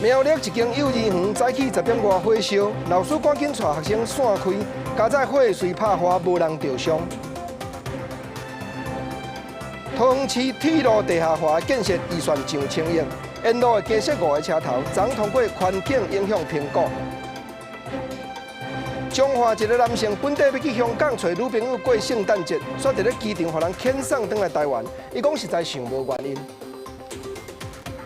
苗栗一間幼兒園早起10點外火燒，老師趕緊帶學生散開，佳哉火隨拍花，無人著傷。桃園市鐵路地下化建設預算上千億，沿路會加設五个車頭，昨通過環境影響評估。彰化一个男性本底欲去香港揣女朋友過聖誕節，煞佇咧機場予人遣送轉來台灣，伊講實在想無原因。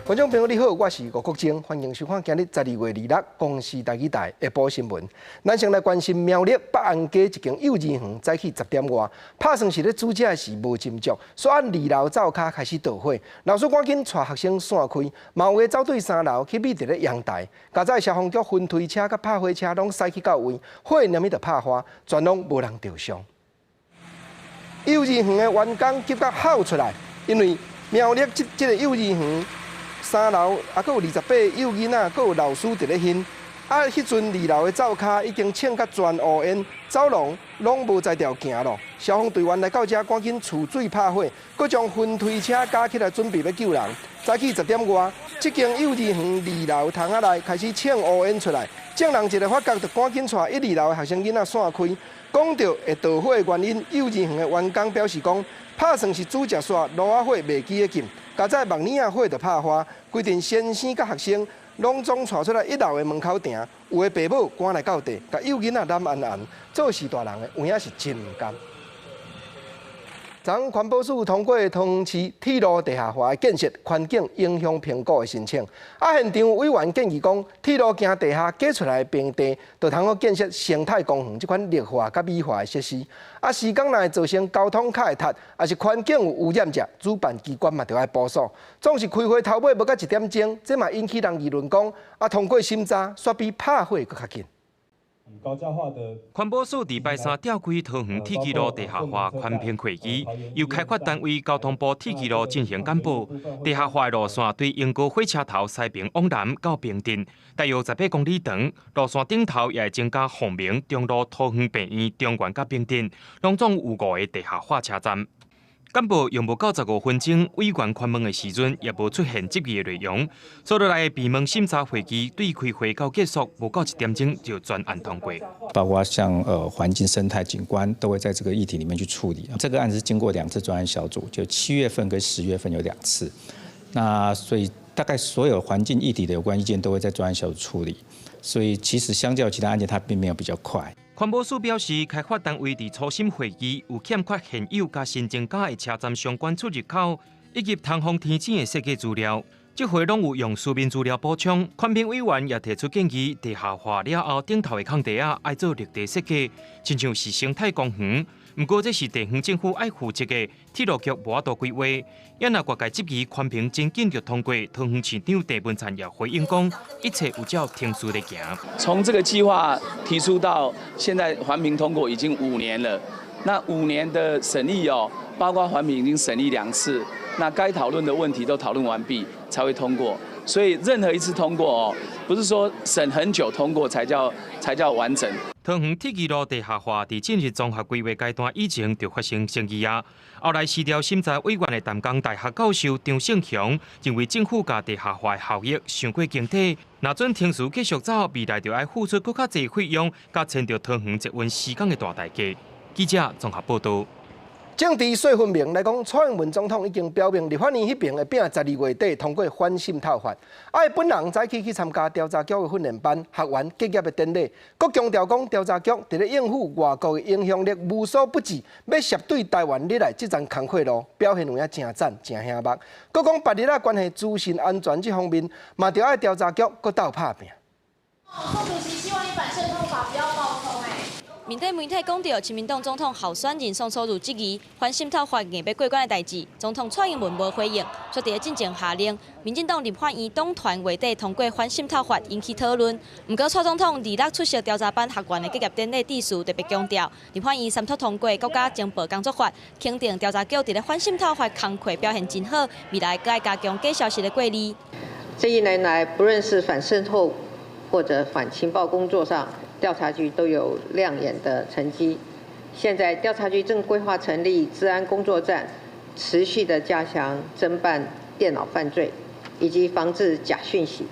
觀眾朋友你好，我是吳國晶，歡迎收看今日12月26公視台語台下晡新聞。咱先來關心苗栗北安街一間幼兒園早起10點外，拍算是咧煮食時無斟酌，煞按二樓灶跤開始著火，老師趕緊帶學生散開，嘛有的走對三樓去覕佇咧陽台。佳哉消防局雲推車佮拍火車攏駛去到位，火連咪就拍花，全攏無人著傷。幼兒園的員工急甲吼出來，因為苗栗這這个幼兒園三樓啊，閣有28個幼囡仔，閣有老師佇咧熏。啊，彼陣二樓的灶跤已經衝甲全烏煙，走廊攏無才調行咯。消防隊員來到遮，趕緊取水拍火，閣將雲推車加起來，準備欲救人。早起10點外，這間幼兒園二樓窗仔內開始衝烏煙出來，眾人一个發覺，就趕緊帶一二樓的學生囡仔散開。講著會著火的原因，幼兒園的員工表示講，拍算是煮食煞爐仔火袂記得撳。佳哉網爾仔火就拍花，規陣先生佮學生攏總帶出來一樓的門口埕，有的爸母趕來到地，共幼囡仔攬絚絚，做序大人的有影是真毋甘。昨環保署通過桃園市鐵路地下化的建設環境影響評估的申請，啊，現場委員建議講，鐵路經地下隔出來的平地，就通好建設生態公園這款綠化佮美化的設施。啊，施工若會造成交通較會塞，抑是環境有污染者，主辦機關嘛著愛補數。總是開會頭尾無到一點鐘，這嘛引起人議論講，啊，通過審查，煞比拍火閣較緊。環保署禮拜三召開桃園鐵支路地下化環評會議，由開發單位交通部鐵支路進行簡報。地下化的路線對鶯歌火車頭西平往南到平鎮，大約18公里長。路線頂頭也會增加鳳鳴、中蘆、桃園病院、中原佮平鎮，攏總有五個地下化車站。簡報用無到15分鐘，委員寬問的時陣也無出現質疑的內容。所落來的閉門審查會議對開會到結束，無到一點鐘就全案通過。包括像環境生態景觀都會在這個議題裡面去處理。這個案子經過兩次專案小組，就7月份跟10月份有兩次。那所以大概所有環境議題的有關意見都會在專案小組處理。所以其實相較其他案件，它並沒有比較快。環保署表示，開發單位佇初審會議有欠缺現有佮新增加的車站相關出入口，以及通風天井的設計資料，這回攏有用書面資料補充。環評委員也提出建議，地下化了後，頂頭的空地仔愛做綠地設計，親像是生態公園。毋過這是地方政府愛負責的，鐵路局無法度規劃。也若外界質疑環評真緊就通過，桃園市長鄭文燦也回應講，一切有照程序咧行。從這個計劃提出到現在環評通過已經五年了，那五年的審議哦，包括環評已經審議兩次，那該討論的問題都討論完畢才會通過。所以任何一次通過哦，不是說審很久通過才叫完整。桃園鐵支路地下化佇進入綜合規劃階段以前就發生爭議啊。後來市調審查委員的淡江大學教授張勝雄認為政府共地下化的效益傷過經濟，若準程序繼續走，未來就愛付出閣較濟費用，佮牽著桃園捷運施工的大代價。記者綜合報導。政治說分明來講，蔡英文總統已經表明立法院彼邊會拼12月底通過反滲透法。啊，伊本人早起去參加調查局的訓練班學員結業的典禮，閣強調講調查局佇咧應付外國的影響力無所不至，欲涉對台灣入來這層工課路，表現有影誠讚誠醒目。閣講別日仔關係資訊安全這方面，嘛著愛調查局閣鬥拍拚。宋主席希望你反滲透法不要爆衝。面對媒體講著親民黨總統候選人宋楚瑜質疑反滲透法硬欲過關的代誌，總統蔡英文無回應，卻佇咧進前下令，民進黨立法院黨團月底通過反滲透法引起討論。毋過蔡總統26出席調查班學員的結業典禮致辭，特別強調，立法院三讀通過國家情報工作法，肯定調查局佇咧反滲透法工課表現真好，未來閣愛加強假消息的過濾。這一年來，不論是反滲透或者反情報工作上，調查局都有亮眼的成績。現在調查局正規劃成立資安工作站，持續的加強偵辦電腦犯罪，以及防治假訊息。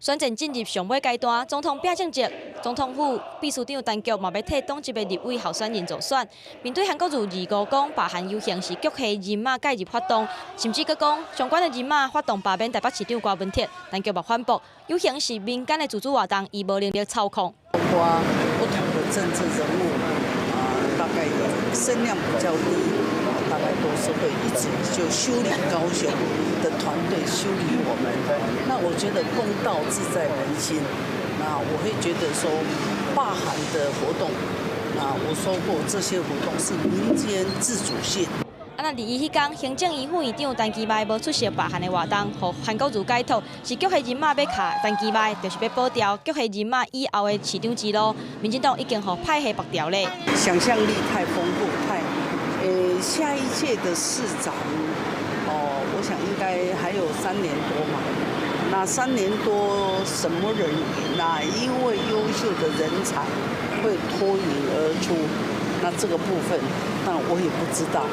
選戰進入上尾階段，總統拚政績，總統府秘書長陳菊嘛欲替黨籍的立委候選人助選。面對韓國瑜二五講罷韓遊行是菊系人馬介入發動，甚至閣講相關的人馬發動罷免台北市長柯文哲，陳菊嘛反駁，遊行是民間的自主活動，伊無能力操控。包括不同的政治人物啊，大概聲量比較低，大概都是會一直就修理高雄的團隊，修理我們。那我覺得公道自在人心。那我會覺得說，罷韓的活動，那我說過這些活動是民間自主性。啊，那佇伊彼工，行政院副院長陳其邁無出席罷韓的活動，予韓國瑜解脫，是菊系人馬欲卡陳其邁，就是欲保牢菊系人馬以後的市長之路。民進黨已經予派系縛牢咧。想象力太豐富，太，下一屆的市長，哦，我想應該還有3年多嘛。那三年多，什麼人，哪一位優秀的人才會脫穎而出？那這個部分，那我也不知道。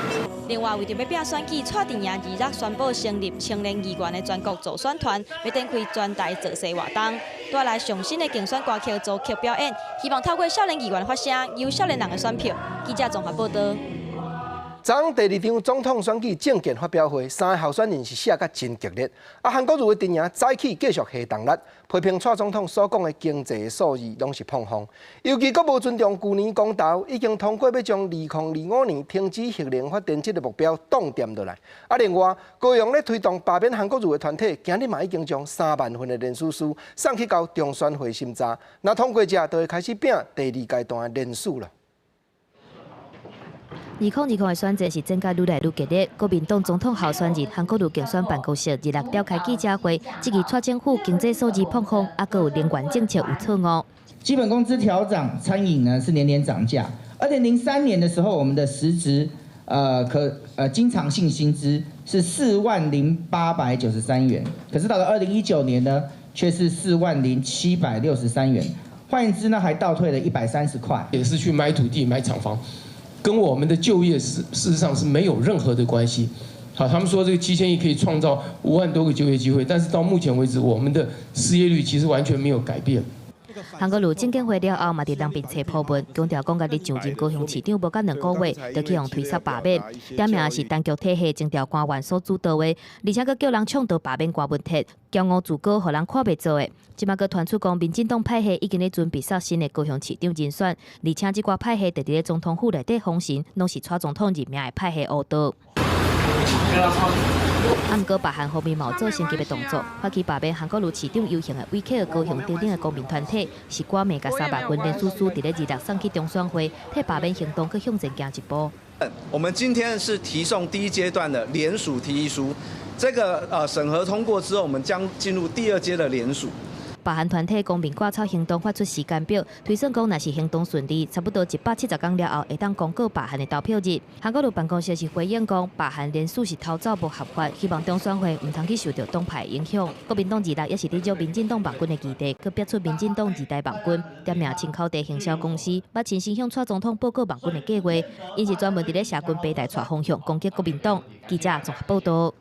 另外，為著欲拚選舉，蔡陣營26宣布成立青年議員的全國助選團，欲展開全台造勢活動，帶來上新的競選歌曲組曲表演，希望透過少年議員發聲，有少年人的選票。記者綜合報道。昨昏第二場總統選舉政見發表會，三个候選人是寫甲真激烈。啊，韓國瑜的陣營早起繼續下重力，批評蔡總統所講的經濟數字攏是膨風，尤其閣無尊重舊年公投已經通過欲將2025年停止核能發電這个目標凍定落來。啊，另外高雄咧推動罷免韓國瑜的團體，今日嘛已經將3萬份的聯署書送去交中選會審查，若通過者就會開始拚第二階段的聯署啦。2020的選戰是戰甲愈來愈激烈。國民黨總統候選人韓國瑜競選辦公室26召開記者會，質疑蔡政府經濟數字膨風，抑閣有能源政策有錯誤。基本工資調漲，餐飲呢是年年漲價。2003年的時候，我們的實質可經常性薪資是40,893元，可是到了2019年呢，卻是40,763元，換言之呢，還倒退了130塊。也是去買土地、買廠房。跟我們的就業是事實上是沒有任何的關係。好，他們說這個7000億可以創造5萬多個就業機會，但是到目前為止，我們的失業率其實完全沒有改變。韓國瑜政見會了後，嘛佇人面冊鋪文，強調講家己上任高雄市長無夠2個月，就去予推捒罷免，點名是陳菊體系徵調官員所主導的，而且閣叫人倡導罷免柯文哲，驕傲自高，予人看袂做的。這擺閣傳出講，民進黨派系已經咧準備殺新的高雄市長人選，而且這寡派系佇咧總統府內底封神，攏是蔡總統任命的派系烏道。啊，毋過罷韓方面嘛有做升級的動作，發起罷免韓國瑜市長遊行的委託高雄等等的公民團體，是掛名共3萬份聯署書，佇咧26送去中選會，替罷免行動閣向前行一步。我們今天是提送第一階段的聯署提議書，這個審核通過之後，我們將進入第二階的聯署。罷韓團體公民掛草行動發出時間表，推算講，若是行動順利，差不多170天了後，會當公告罷韓的投票日。韓國瑜辦公室是回應講，罷韓聯署是偷走無合法，希望中選會毋通去受著黨派影響。國民黨26也是佇借民進黨網軍的基地，閣逼出民進黨二代網軍，點名青口地行銷公司，捌親身向蔡總統報告網軍的計劃，𪜶是專門佇咧社群平台帶風向攻擊國民黨。記者綜合報道。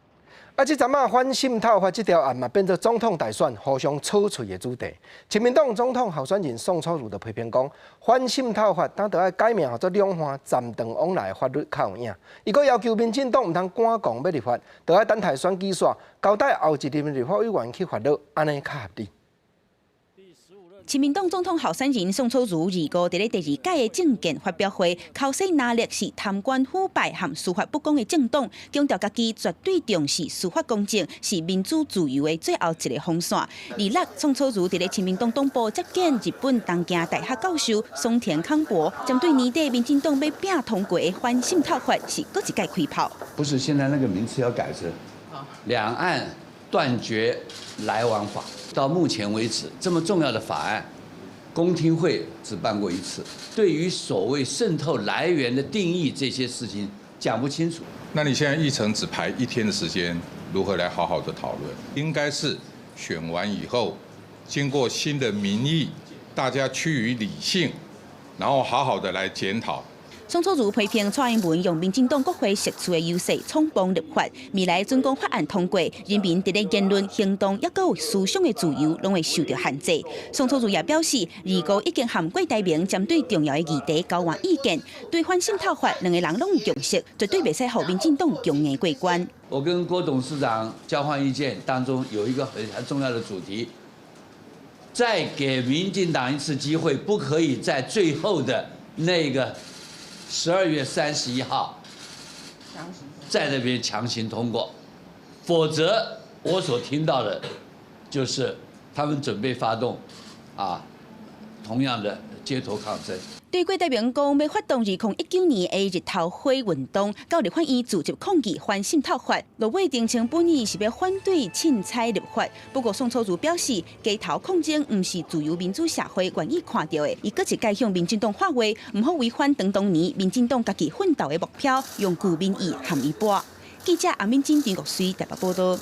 啊！這陣仔反滲透法這條案嘛，變做總統大選互相吵喙的主題。親民黨總統候選人宋楚瑜就批評講，反滲透法當著愛改名號做兩岸暫斷往來的法律較有影。伊閣要求民進黨毋通趕講欲立法，著愛等待選舉煞，交代後一任立法委員去煩惱，按呢較合理。親民黨總統候選人宋楚瑜25佇咧第二屆的政見發表會，剾洗藍綠是貪官腐敗和司法不公的政黨，強調家己絕對重視司法公正，是民主自由的最後一个防線。26宋楚瑜佇咧親民黨黨部接見日本東京大學教授松田康博，針對年底民進黨欲拚通過的反滲透法是閣一擺開炮。不是，現在那個名詞要改成兩岸斷絕來往法。到目前為止，這麼重要的法案，公聽會只辦過一次。對於所謂滲透來源的定義，這些事情講不清楚。那你現在議程只排一天的時間，如何來好好的討論？應該是選完以後，經過新的民意，大家趨於理性，然後好好的來檢討。宋楚瑜批評蔡英文用民進黨國會席次的優勢衝鋒立法，未來準講法案通過，人民佇咧言論、行動抑閣有思想的自由，攏會受到限制。宋楚瑜也表示，二號已經和郭台銘針對重要的議題交換意見，對反滲透法兩个人攏有共識，絕對袂使予民進黨強硬過關。我跟郭董事長交換意見當中有一個很重要的主題，再給民進黨一次機會，不可以在最後的那個12月31號，在那邊強行通過，否則我所聽到的，就是他們準備發動，同樣的街頭抗爭。對郭台銘講欲發動2019年的日頭花運動，到立法院組織抗議反滲透法，落尾澄清本意是欲反對凊彩立法。不過宋楚瑜表示，街頭抗爭毋是自由民主社會願意看著的。伊閣一擺向民進黨喊話，毋好違反當年民進黨家己奮鬥的目標，用舊民意和伊搏。記者阿敏珍、陳國水台北報道。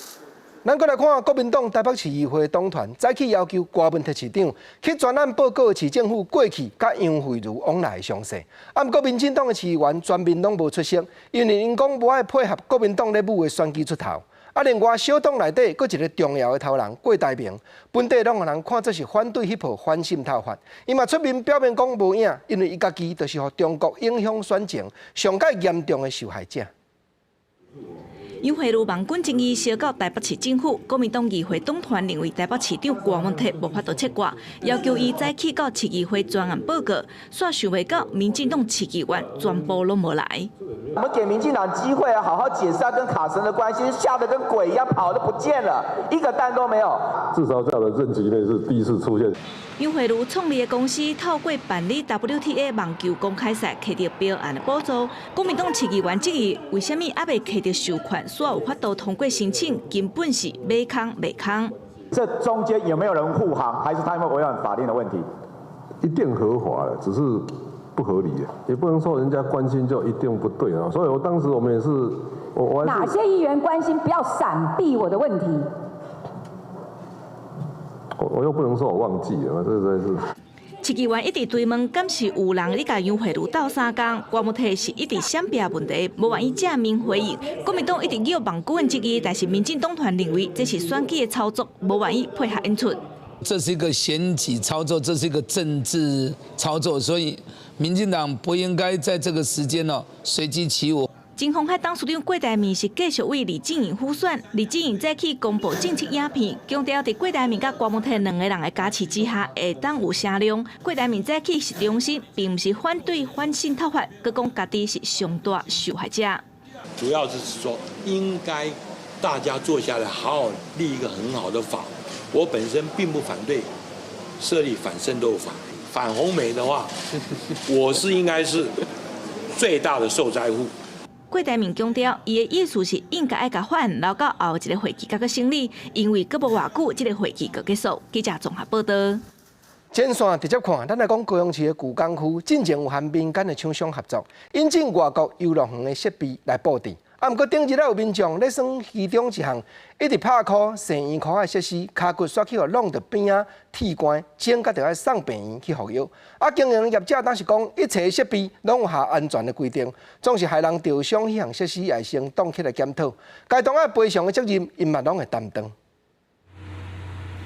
咱閣來看國民黨台北市議會黨團早起要求郭文鐵市長去專案報告市政府過去佮楊惠如往來的詳細。啊，毋過民進黨的市議員全面攏無出席，因為𪜶講無愛配合國民黨咧舞的選舉出頭。啊，另外小黨內底閣一個重要的頭人郭台銘，本底攏予人看做是反對彼部反滲透法，伊嘛出面表明講無影，因為伊家己就是予中國影響選情上蓋嚴重的受害者。楊惠如網軍爭議燒到台北市政府，國民黨議會黨團認為台北市長郭文鐵無法度切割，要求伊早起到市議會專案報告，煞想袂到民進黨市議員全部攏無來。我們給民進黨機會啊，好好解釋他跟卡神的關係，嚇得跟鬼一樣，跑都不見了，一個蛋都沒有。至少在我的任期內是第一次出現。楊惠如創立的公司透過辦理 WTA 網球公開賽，摕著標案的補助。國民黨市議員質疑，為啥物猶未摕著授權，煞有法度通過申請，根本是馬空袂空。這中間有沒有人護航，還是他們違反法令的問題？一定合法的，只是不合理，也不能說人家關心就一定不對啊。所以我當時我們也是，我哪些議員關心？不要閃避我的問題。我又不能說我忘記了，這實在是。市議員一直追問，敢是有人咧共楊惠如鬥相共？郭文鐵是一直閃避問題，無願意正面回應。國民黨一直叫網軍質疑，但是民進黨團認為這是選舉的操作，無願意配合演出。這是一個選舉操作，這是一個政治操作，所以民進黨不應該在這個時間哦隨機起舞。前鴻海董事長郭台銘是繼續為李正穎輔選，李正穎早起公布正式影片，強調佇郭台銘佮郭文鐵兩个人的加持之下，會當有聲量。郭台銘早起是重申，並毋是反對反滲透法，閣講家己是上大受害者。主要是說，應該大家坐下來好好立一個很好的法。我本身並不反對設立反滲透法，反紅媒的話，我是應該是最大的受災戶。郭台銘強調，伊的意思是應該愛共法案留到後一个會期閣閣審理，因為閣無偌久，這个會期就結束。記者綜合報道。前線直接看，咱來講高雄市的舊港區，進前有和民間的廠商合作，引進外國遊樂園的設備來布置。啊，毋過頂日仔有民眾咧耍其中一項，一直拍箍生嬰箍仔設施，跤骨煞去予弄著邊仔鐵關，整甲著愛送病院去服藥。啊，經營業者當時講，一切設備攏有合安全的規定，總是害人著傷彼項設施，會先擋起來檢討，該當愛賠償的責任，𪜶嘛攏會擔當。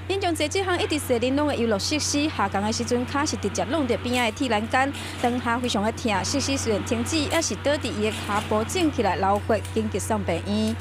民眾坐這項一直踅玲瑯的遊樂設施，下降的時陣，跤是直接弄著邊仔的鐵欄杆，當下非常的疼，設施雖然停止，也是倒佇伊的跤步腫起來流血，緊急送病院。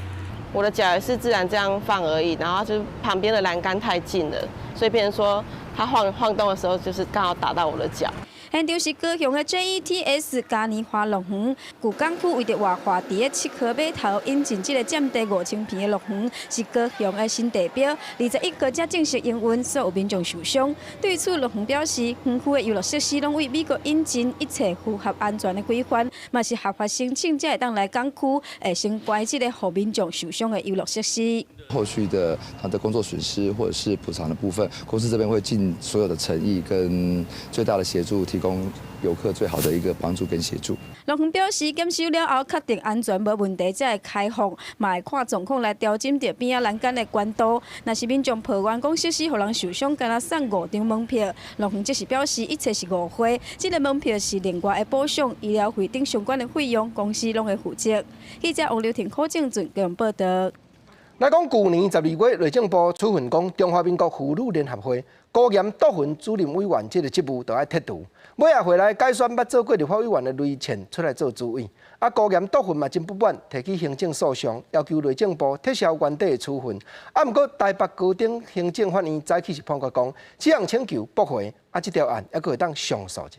我的腳也是自然這樣放而已，然後就旁邊的欄杆太近了，所以變成說它晃晃動的時候，就是剛好打到我的腳。現場是高雄的 JETS 嘉年華樂園，舊港區為著活化佇咧七號碼頭引進這个佔地5000坪的樂園，是高雄的新地標。21號才正式營運，煞有民眾受傷。對此，樂園表示，園區的遊樂設施攏為美國引進，一切符合安全的規範，嘛是合法申請才會當來港區，會先關這个予民眾受傷的遊樂設施。後續的他的工作損失或者是補償的部分，公司這邊會盡所有的誠意跟最大的協助，提供遊客最好的一個幫助跟協助。樂園表示，檢修了後確定安全無問題，才會開放，嘛會看狀況來調整著邊仔欄杆的懸度。若是民眾抱怨講設施予人受傷，干焦送五張門票，樂園則是表示一切是誤會，這個門票是另外的補償，醫療費等相關的費用，公司攏會負責。記者王劉婷、柯正俊報導。來講，舊年12月，內政部處分講，中華民國婦女聯合會高鹽督雲主任委員這个職務著愛撤除。尾仔回來改選捌做過立法委員的雷倩出來做主委。啊，高鹽督雲嘛真不滿，提起行政訴訟，要求內政部撤銷原底的處分。啊，毋過台北高等行政法院早起是判決講，這項請求駁回，啊，這條案猶閣會當上訴者。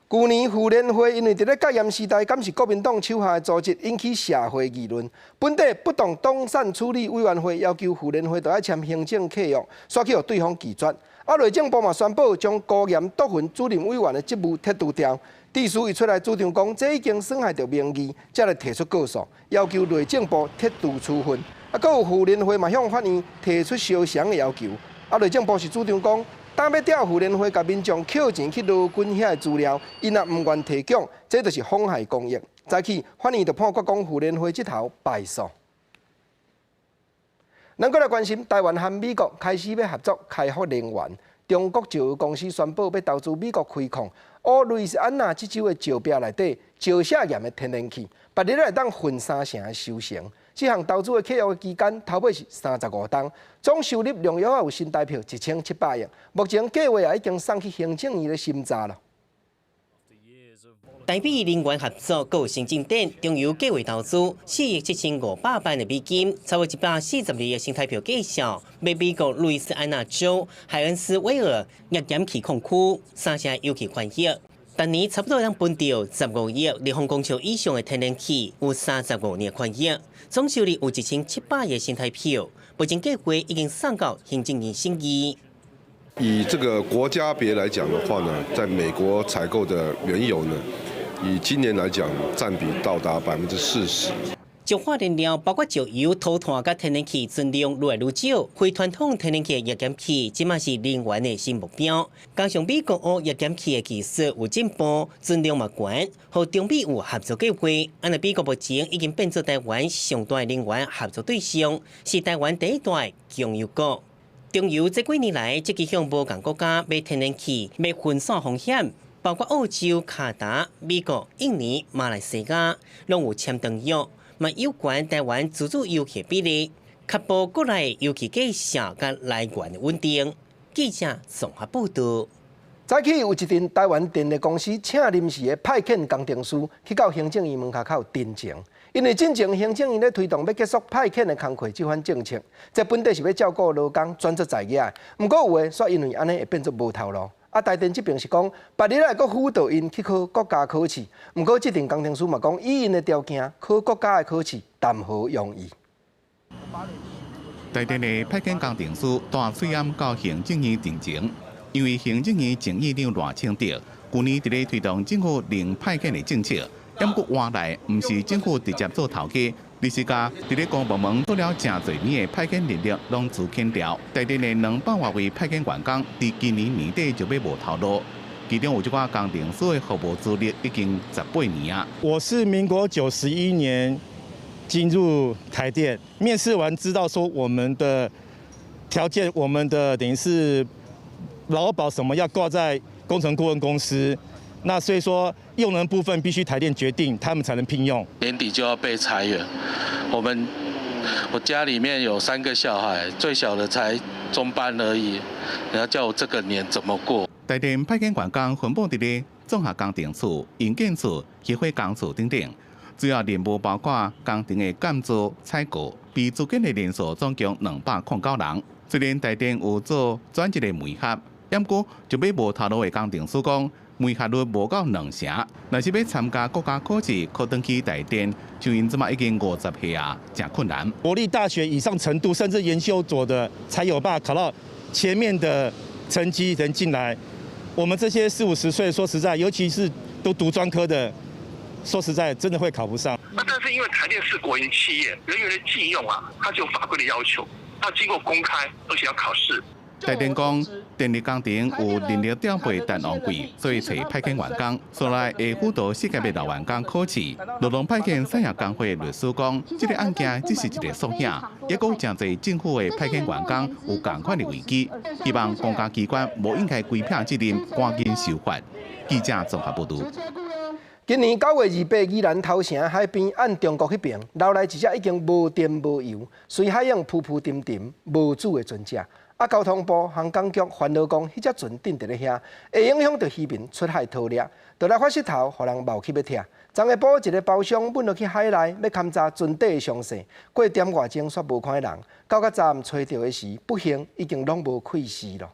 舊年婦聯會因為佇咧戒嚴時代，敢是國民黨手下的組織，引起社會議論。本底不當黨產處理委員會要求婦聯會著愛簽行政契約，煞去予對方拒絕。啊，內政部嘛宣布將高鹽督雲主任委員的職務撤除掉。致書伊出來主張講，這已經損害著名譽，才來提出告訴，要求內政部撤除處分。啊，閣有婦聯會嘛向法院提出相同的要求。啊，內政部是主張講，當欲調婦聯會共民眾扣錢去勞軍遐的資料，𪜶若毋願提供，這就是妨害公益。早起法院就判決講婦聯會這頭敗訴。咱閣來關心台灣和美國開始欲合作開發能源。中國石油公司宣布欲投資美國開礦，烏路易斯安那這州的石壁內底石硪岩的天然氣，別日會當分三成的收成。這項投資的契約期間，頭尾是35冬，總收入量約有新台幣1700億。目前計劃也已經送去行政院咧審查了。台美能源合作閣有新進展，中油計劃投資4億7500萬的美金，超過142億新台幣計數，欲美國路易斯安那州海恩斯威爾頁岩氣礦區三成油氣權益。逐年差不多通分著15億立方公尺以上的天然氣，有35年權益，總收入有1700億新台幣。目前計劃已經送到行政院審議。以這個國家別來講的話呢，在美國採購的原油呢，以今年來講，佔比到達40%。石化燃料包括石油、塗炭佮天然氣存量愈來愈少，非傳統天然氣的頁岩氣，這馬是能源的新目標。加上美國烏頁岩氣的技術有進步，存量嘛懸，予中美有合作計劃。按呢美國目前已經變做台灣上大的能源合作對象，是台灣第一大供油國。中油這幾年來積極向無仝國家買天然氣，欲分散風險，包括澳洲、卡達、美國、印尼、馬來西亞，攏有簽長約。嘛有關台灣自主油氣比例，確保國內油氣價格佮來源穩定。記者綜合報導。早起有一陣台灣電力公司請臨時的派遣工程師去到行政院門跤口陳情，因為進前行政院咧推動欲結束派遣的工課這款政策，這本底是欲照顧勞工轉做在業的，毋過有的煞因為按呢會變做無頭路。啊，台電這邊是講，別日來閣輔導𪜶去考國家考試，毋過這陣工程師嘛講，以𪜶的條件考國家的考試談何容易。台電的派遣工程師帶喙罨到行政院陳情，因為行政院前院長賴清德舊年佇咧推動政府零派遣的政策，毋過換來毋是政府直接做頭家，而是共佇咧公部門做了誠濟年的派遣人力攏資遣掉。台電的200外位派遣員工，佇今年年底就欲無頭路。其中有一寡工程師的服務資歷已經18年啊。我是民國91年進入台電，面試完知道說我們的條件，我們的等於是勞保什麼要掛在工程顧問公司。那所以說用人部分必須台電決定，他們才能聘用。年底就要被裁員，我家裡面有三個小孩，最小的才中班而已，你要叫我這個年怎麼過？台電派遣員工分布佇咧綜合工程處、營建處、協會工處等等，主要任務包括工程的建造、採購，被資遣的人數總共209人。雖然台電有做轉職的媒合，毋過就欲無頭路的工程師講，媒合率無夠2成。若是欲參加國家考試，考轉去台電，像𪜶這馬已經50歲啊，誠困難。國立大學以上程度，甚至研究所的，才有辦法考到前面的成績能進來。我們這些四五十歲，說實在，尤其是都讀專科的，說實在，真的會考不上。那但是因為台電是國營企業，人員的進用啊，它就有法規的要求，要經過公開，而且要考試。台電講，電力工程有人力調配淡旺季，所以揣派遣員工，所來會輔導失業的老員工考試。勞動派遣產業工會律師講，這個案件只是一個縮影，抑閣有誠濟政府的派遣員工有仝款的危機，希望公家機關無應該規避責任，趕緊修法。記者綜合報導。今年9月28，宜蘭頭城海邊按中國彼爿撈來一隻已經無電無油，隨海湧浮浮沉沉無主的船隻。啊，交通部航港局煩惱講，彼隻船釘佇咧遐，會影響著漁民出海捕獵，就來發穡頭，予人冒去欲拆。昨下晡一个包商糞落去海內，欲勘查船底的詳細，過點外鐘煞無看見人，到較昨暗揣著的時，不幸已經攏無氣勢囉。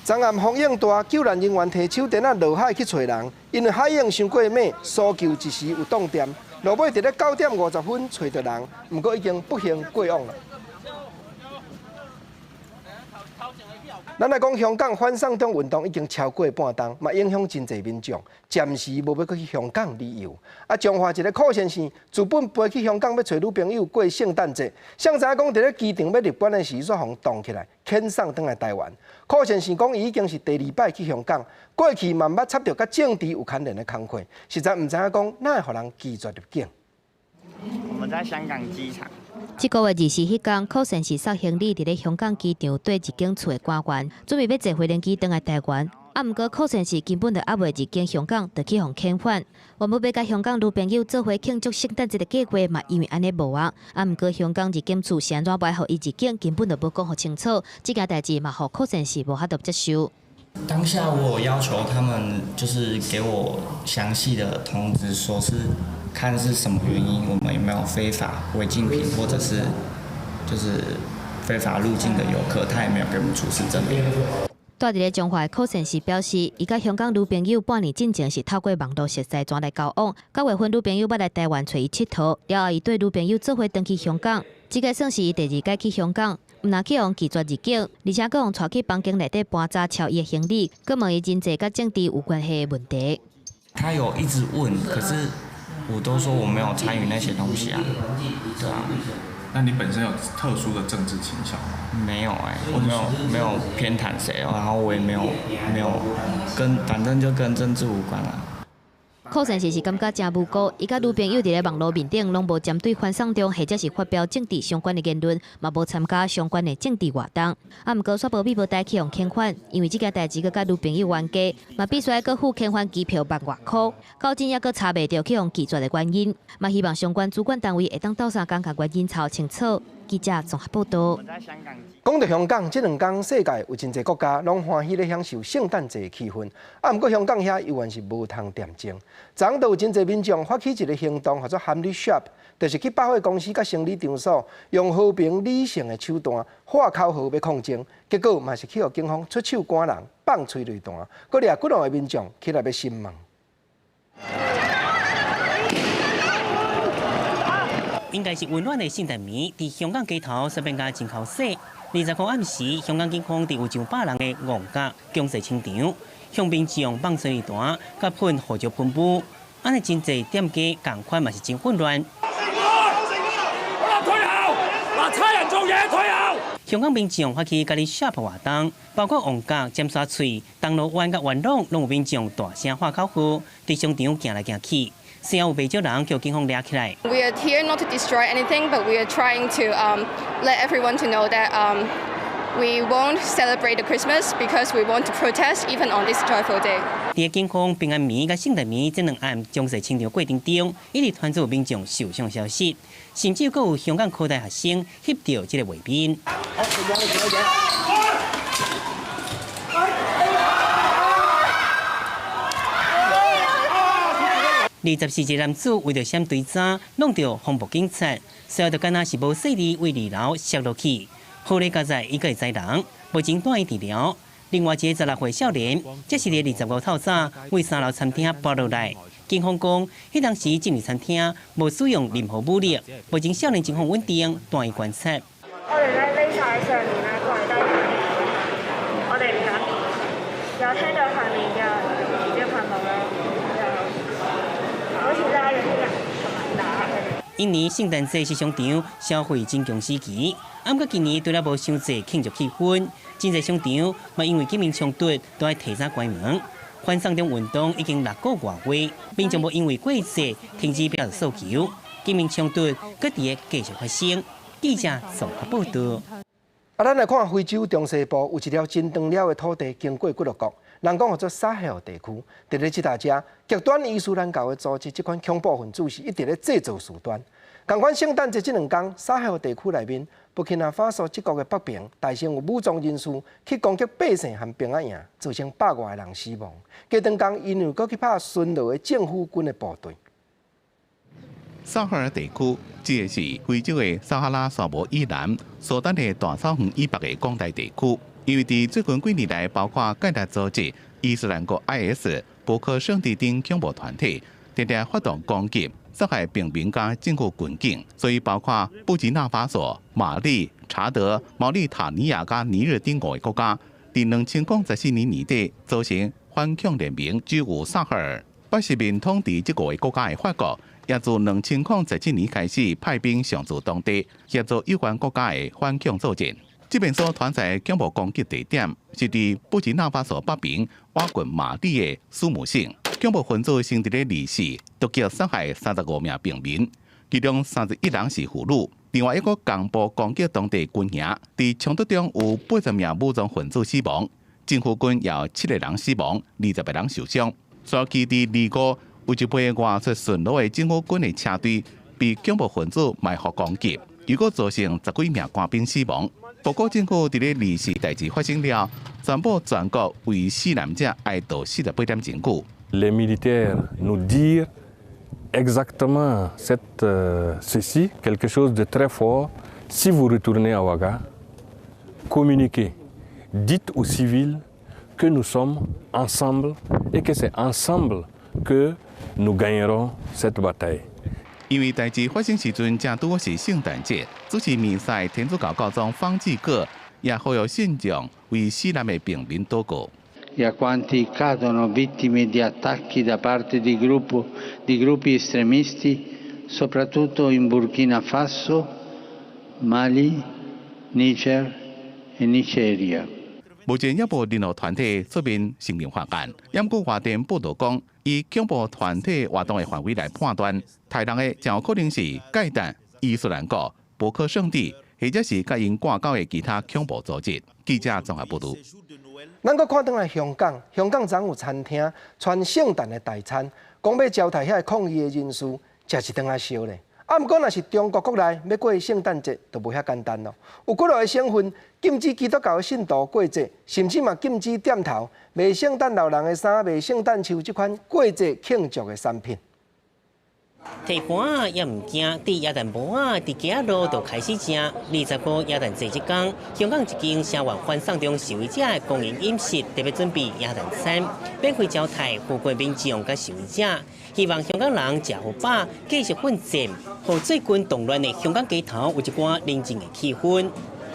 昨暗風湧大，救難人員提手電仔落海去揣人，因為海湧傷過猛，搜救一時有擋電，落尾佇咧9點50分揣著人，毋過已經不幸過往啦。咱來講，香港反送中運動已經超過半冬，嘛影響真濟民眾，暫時無欲閣去香港旅遊。啊，彰化一个柯先生，自本飛去香港欲揣女朋友過聖誕節，誰知影講佇咧機場欲入關的時，煞予擋起來，遣送轉來台灣。柯先生講，伊已經是第二擺去香港，過去嘛毋捌插著佮政治有牽連的工課，實在毋知影講哪會予人拒絕入境。我們在香港機場。這个月24彼工，柯先生捒行李佇咧香港機場對入境處的官員，準備欲坐飛行機轉來台灣。啊，毋過柯先生根本就猶未入境香港，就去予遣返。原本欲佮香港女朋友做伙慶祝聖誕節的計劃嘛，因為按呢無啊。啊，毋過香港入境處是按怎袂予伊入境，根本就無講予清楚。這件代誌嘛，予柯先生無法度接受。當下我有要求他們，就是給我詳細的通知，說是看是什麼原因，我們有沒有非法違禁品，或者是就是非法入境的遊客，他也沒有給我們出示證明。住佇咧彰化的柯先生表示，伊佮香港女朋友半年進前是透過網路熟似轉來交往，9月份女朋友欲來台灣揣伊𨑨迌，了後伊綴女朋友做伙轉去香港，這个算是伊第二擺去香港，毋但去予拒絕入境，而且閣予帶去房間內底盤查撨伊的行李，閣問伊真濟佮政治有關係的問題。他有一直問，可是我都說我沒有參與那些東西啊，對啊。那你本身有特殊的政治傾向嗎？沒有欸，我沒有偏袒誰，然後我也沒有跟，反正就跟政治無關啦。柯先生是感覺誠無辜，伊佮女朋友佇咧網路面頂攏無針對反送中或者是發表政治相關的言論，嘛無參加相關的政治活動。啊，毋過煞無米無代去予遣返，因為這件代誌閣佮女朋友冤家，嘛必須愛閣付遣返機票萬外箍。到今猶閣查袂著去予拒絕的原因，嘛希望相關主管單位會當鬥相共共原因查清楚。記者綜合報導。講到香港，這兩工世界有真濟國家攏歡喜咧享受聖誕節氣氛，啊，毋過香港遐猶原是無通恬靜。昨昏就有真濟民眾發起一个行動，號做含你 shop，就是去百貨公司佮生理場所，用和平理性的手段喊口號欲抗爭，結果嘛是去予警方出手趕人，放催淚彈，閣掠幾浪的民眾起來欲審問。應該是溫暖的聖誕暝，佇香港街頭煞變甲真剾洗。20號暗時，香港警方佇有上百人的旺角強勢清場，向民眾放催淚彈，佮噴胡椒噴霧，按呢真濟店家仝款嘛是真混亂。退後！嗱，差人做嘢退後！香港民眾發起家己 shop 活動，包括旺角、尖沙咀、銅鑼灣佮元朗，攏有民眾大聲喊口號，佇商場行來行去。雖然有袂少人共警方掠起來。 We are here not to destroy anything, but we are trying to let everyone to know that we won't celebrate the Christmas because we want to protest even on this joyful day. 佇警方平安暝佮聖誕暝這兩暗強勢清場過程中，一直傳出民眾受傷消息，甚至閣有香港科大學生翕著這个畫面。24歲男子為著閃追查，弄著防暴警察，隨後就敢若是無細膩對二樓摔落去。好咧，佳哉伊閣會載人，目前帶院治療。另外一个16歲少年，則是佇25透早對三樓餐廳跋落來。警方講，彼當時進入餐廳無使用任何武力，目前少年情況穩定，帶院觀察。我哋咧匿晒喺上面咧，跪低，我哋唔敢，有聽到下面嘅胡椒噴霧啦，就一年聖誕節是商場消費真強時期，毋過今年對了無傷濟慶祝氣氛，真濟商場嘛因為警民衝突都愛提早關門。反送中運動已經6個外月，民眾無因為過節停止表達訴求，警民衝突閣佇咧繼續發生。記者綜合報道。啊，咱來看非洲中西部有一條真長了的土地，經過幾落國，人講號做撒赫爾地區。佇咧這搭遮，極端伊斯蘭教的組織，這款恐怖分子是一直咧製造事端。仝款聖誕節這兩工，撒赫爾地區內面，布基納法索這國的北邊，大聲有武裝人士去攻擊百姓和兵仔營，造成百外人死亡。過兩工，𪜶又閣去拍巡邏的政府軍的部隊。撒赫爾地區，指的是非洲的撒哈拉沙漠以南、蘇丹的大草原以北的廣大地區。因為佇最近幾年來，包括蓋達組織、伊斯蘭國 IS、博科聖地等恐怖團體，定定發動攻擊，傷害平民佮政府軍警，所以包括布吉納法索、馬利、查德、毛里塔尼亞佮尼日等五個國家，佇2014年年底組成反恐聯盟，只有撒赫爾。八殖民統治這五個國家的法國，也自2017年開始派兵常駐當地，協助有關國家的反恐作戰。這邊所團在恐怖攻擊地點是佇布吉納法索北邊倚近馬里的蘇姆省。恐怖分子先佇咧24突擊殺害35名平民，其中31人是婦女。另外一個共步攻擊當地軍營，佇衝突中有80名武裝分子死亡，政府軍也有七個人死亡，20個人受傷。早期佇25有一批外出巡邏的政府軍的車隊被恐怖分子埋伏攻擊，結果造成十幾名官兵死亡。不過政府佇咧24代誌發生了，宣布全國為死難者哀悼48點鐘久。 Les militaires nous dire exactement cette ceci, quelque chose de très fort. Si vous retournez à Ouaga, communiquez, dites aux civils que nous sommes ensemble et que c'est ensemble que nous gagnerons cette bataille. 因為代誌發生時陣正拄好是聖誕節，主持彌撒天主教教宗方濟各也呼籲信眾為死難的平民禱告。 E a quanti cadono vittime di attacchi da parte di gruppi estremisti, soprattutto in Burkina Faso, Mali, Niger e Nigeria. 目前猶無任何團體出面承認犯案，毋過外電報道講，以恐怖團體活動的範圍來判斷，刣人的誠有可能是蓋達、伊斯蘭國、博科聖地，或者是佮𪜶掛鈎的其他恐怖組織。記者綜合報道。咱閣看轉來香港，香港昨有餐廳傳聖誕的大餐，講欲招待遐个抗議的人士，食一頓仔燒咧。啊，毋過若是中國國內欲過聖誕節，就無遐簡單囉。有幾落个省份禁止基督教的信徒過節，甚至嘛禁止店頭賣聖誕老人的衫、賣聖誕樹這款過節慶祝的產品。提盤也毋驚，佇耶誕晡仔，佇街仔路就開始食。25耶誕節這工，香港一間聲援反送中示威者的公營飲食特別準備耶誕餐，免費招待附近民眾佮示威者，希望香港人食予飽，繼續奮戰，予最近動亂的香港街頭有一寡寧靜的氣氛。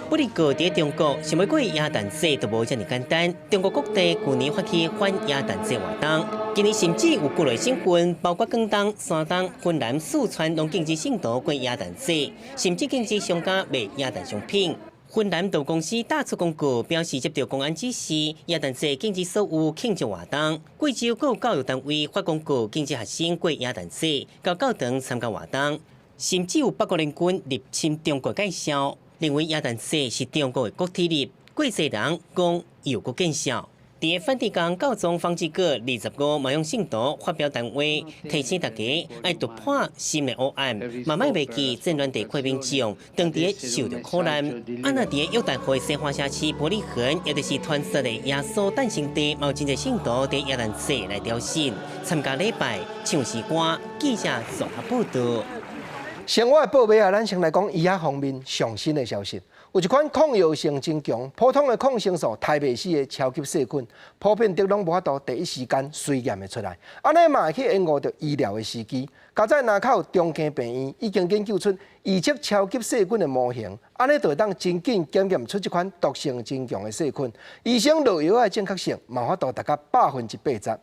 不過，佇中國，想欲過耶誕節都無遮爾簡單。中國各地舊年發起反耶誕節活動，今年甚至有幾个省份，包括廣東、山東、雲南、四川，攏禁止信徒過耶誕節，甚至禁止商家賣耶誕商品。雲南道公司打出公告，表示接到公安指示，耶誕節禁止所有慶祝活動。貴州各教育單位發公告，禁止學生過耶誕節，到教堂參加活動。甚至有八國聯軍入侵中國介紹。認為耶誕節是中國的國體日，過節人講又閣見笑。佇個梵蒂岡教宗方濟各25嘛向信徒發表談話，提醒大家愛突破心的黑暗，嘛莫袂記戰亂地區民眾當佇咧受著苦難。啊，若佇個約旦河西岸城市伯利恆，也就是傳說的耶穌誕生地，嘛有真濟信徒佇耶誕節來朝聖、參加禮拜、唱詩歌。記者綜合報道。生活的報尾啊，咱先來講醫學方面上新的消息。有一款抗藥性真強、普通的抗生素刣袂死的超級細菌，普遍得攏無法度第一時間隨驗會出來，按呢嘛會去延誤著醫療的時機。佳哉林口長庚病院已經研究出預測超級細菌的模型，按呢就會當真緊檢驗出這款毒性真強的細菌。醫生落藥的正確性，嘛有法度達到80%。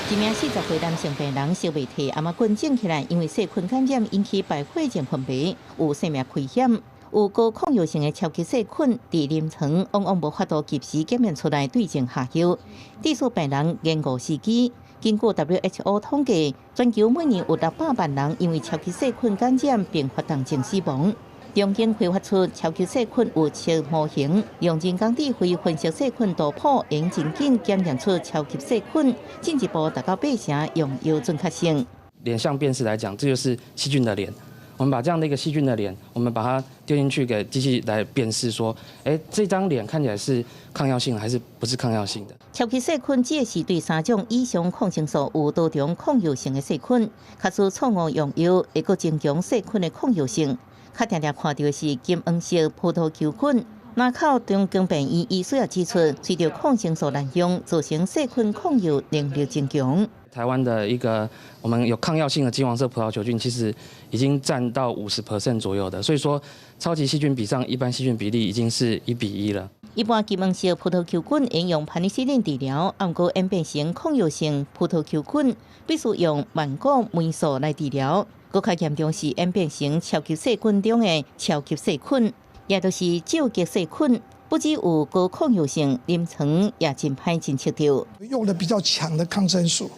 一名40歲男性病人燒袂退，頷仔棍腫起來，因為細菌感染引起敗血症昏迷，有生命危險。有高抗藥性的超級細菌，佇臨床往往無法度及時檢驗出來，對症下藥。致使病人延誤時機。根據 WHO 統計，全球每年有600萬人因為超級細菌感染並發重症死亡。中興開發出超級細菌預測模型，用人工智慧分析細菌圖譜，用真緊檢驗出超級細菌，進一步達到八成用藥準確性。臉像辨識來講，這就是細菌的臉。我們把這樣的一個細菌的臉，我們把它丟進去給機器來辨識，說，欸，這張臉看起來是抗藥性還是不是抗藥性的？超級細菌指的是對三種以上抗生素有多重抗藥性的細菌，假使錯誤用藥，會閣增強細菌的抗藥性。較常常看著的是金黃色葡萄球菌。林口長庚病院醫師也指出，隨著抗生素濫用，造成細菌抗藥能力增強。台灣的一個我們有抗藥性的金黃色葡萄球菌，其實已經佔到50% 左右的，所以說超級細菌比上一般細菌比例已經是1比1了。一般金黃色葡萄球菌應用盤尼西林治療，毋過演變成抗藥性葡萄球菌，必須用萬古霉素來治療。閣較嚴重是演變成超級細菌中的超級細菌，也就是究極細菌，不只有高抗藥性，臨床也真歹偵測著。用的比較強的抗生素，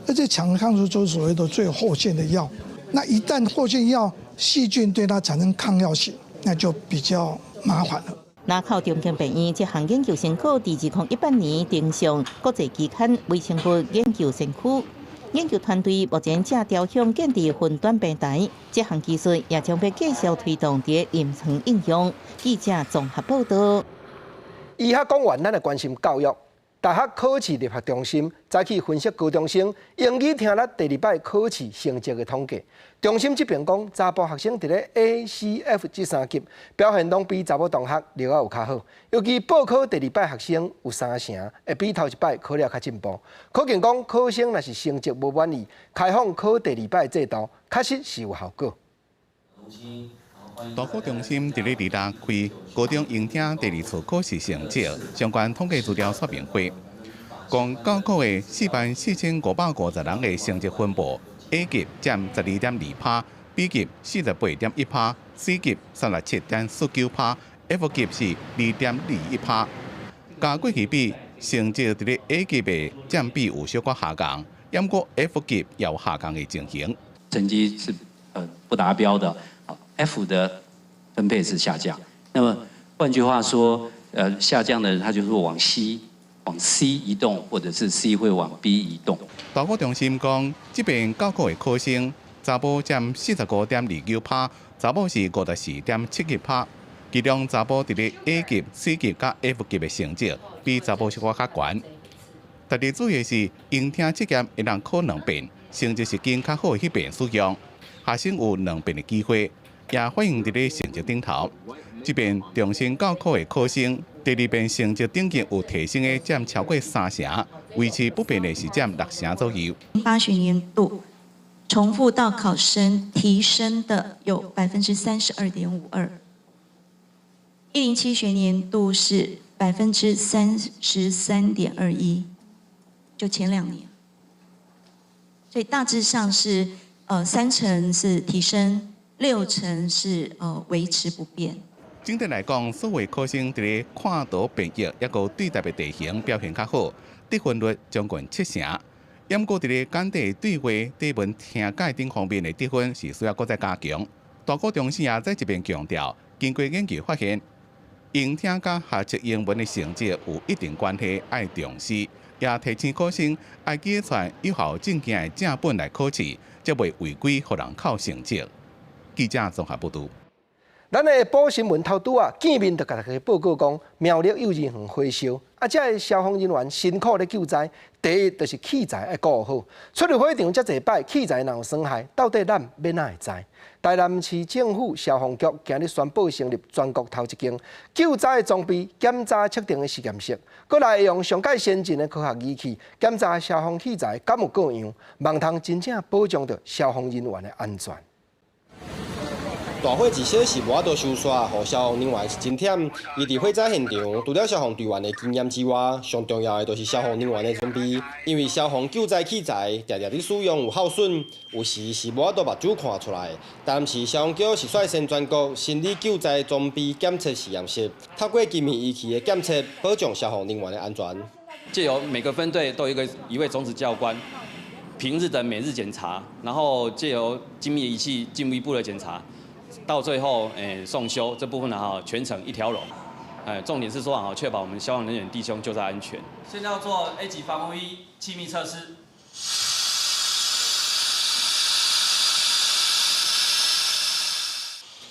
而且強的抗生素就是所謂的最後線的藥。那一旦後線藥細菌對它產生抗藥性，那就比較麻煩了。林口長庚病院這項研究成果，佇2018年登上國際期刊《微生物研究先驅》。研究團隊目前正朝向建立雲端平台，這項技術也將欲繼續推動佇臨床應用。記者綜合報道。醫學講完，咱來關心教育。大學考試入學中心早起分析高中生英語聽力第二擺考試成績的統計。中心這邊講，查埔學生佇咧 A、C、F 這三級表現攏比查某同學了有較好。尤其報考第二擺學生有三成會比頭一擺考了較進步。可見講考生若是成績無滿意，開放考第二擺制度確實是有效果。大考中心佇咧二六開高中英聽第二次考試成績相關統計資料說明會，共教考的44,550人的成績分布，A 級佔12.2%，B 級48.1%，C 級37.49%，F 級是2.21%。佮過去比，成績佇咧 A 級的佔比有小可下降，毋過 F 級也有下降的情形。成績是不達標的。F 的分配是下降，那麼換句話說，下降的它就是往 C 往 C 移動，或者是 C 會往 B 移動。大考中心講，這遍教考的考生，查埔佔45.29%，查某是54.71%。其中查埔佇咧 A 級、C 級佮 F 級的成績，比查某小可較懸。特別注意的是，英聽測驗會當考兩遍，成績是經較好的彼遍使用，學生有兩遍的機會。也反映佇咧成績頂頭。這遍重新教考的考生，第二遍成績等級有提升的佔超過三成，維持不變的是佔六成左右。八學年度重複到考生提升的有32.52%，107學年度是33.21%，就前2年，所以大致上是三成是提升。六成是維持不變。整體來講，所有考生佇咧看圖辨譯抑閣對答的題型表現較好，得分率將近七成。毋過佇咧簡短對話、短文聽解等方面的得分是需要閣再加強。大考中心也在這邊強調，經過研究發現，英聽佮學習英文的成績有一定關係，愛重視，也提醒考生愛記帶有效證件的正本來考試，才袂違規予人扣成績。記者綜合報導。咱的下晡新聞頭拄仔，見面就共大家報告講，苗栗幼兒園火燒，啊，這个消防人員辛苦咧救災。第一就是器材愛顧好，出入火場遮濟擺，器材若有損害，到底咱欲哪會知？台南市政府消防局今日宣布成立全國頭一間救災的裝備檢查測定的實驗室，閣來用上蓋先進的科學儀器檢查消防器材敢有過樣，望通真正保障著消防人員的安全。大火一小時無法度收煞，予消防人員是真忝。伊佇火災現場，除了消防隊員的經驗之外，上重要的就是消防人員的裝備。因為消防救災器材定定佇使用有耗損，有時是無法度目睭看出來。但是消防局是率先全國心理救災裝備檢測實驗室，透過精密儀器的檢測，保障消防人員的安全。藉由每個分隊都有一位種子教官，平日的每日檢查，然後藉由精密儀器進一步的檢查。到最後，送修這部分呢，哈，全程一條龍，重點是說啊，確保我們消防人員弟兄救災安全。現在要做 A 級防護衣氣密測試。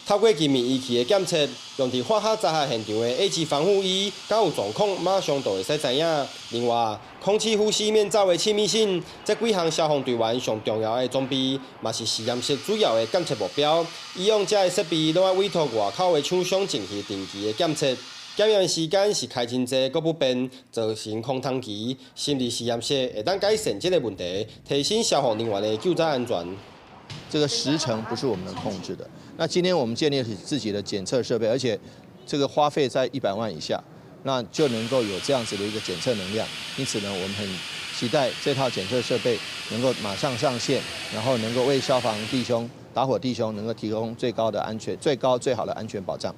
透過精密儀器的檢測，用佇化學災害現場的 A 級防護衣，敢有狀況，馬上就會使知影。另外，空氣呼吸面罩的氣密性，這幾項消防隊員上重要的裝備，嘛是實驗室主要的檢測目標。以往這个設備攏愛委託外口的廠商進行定期的檢測，檢驗時間是開真濟，閣不便，造成空窗期。心理實驗室會當改善這個問題，提升消防人員的救災安全。這個時程不是我們能控制的。那今天我們建立自己的檢測設備，而且這個花費在100萬以下，那就能夠有這樣子的一個檢測能量。因此呢，我們很期待這套檢測設備能夠馬上上線，然後能夠為消防弟兄、打火弟兄能夠提供最高的安全、最高最好的安全保障。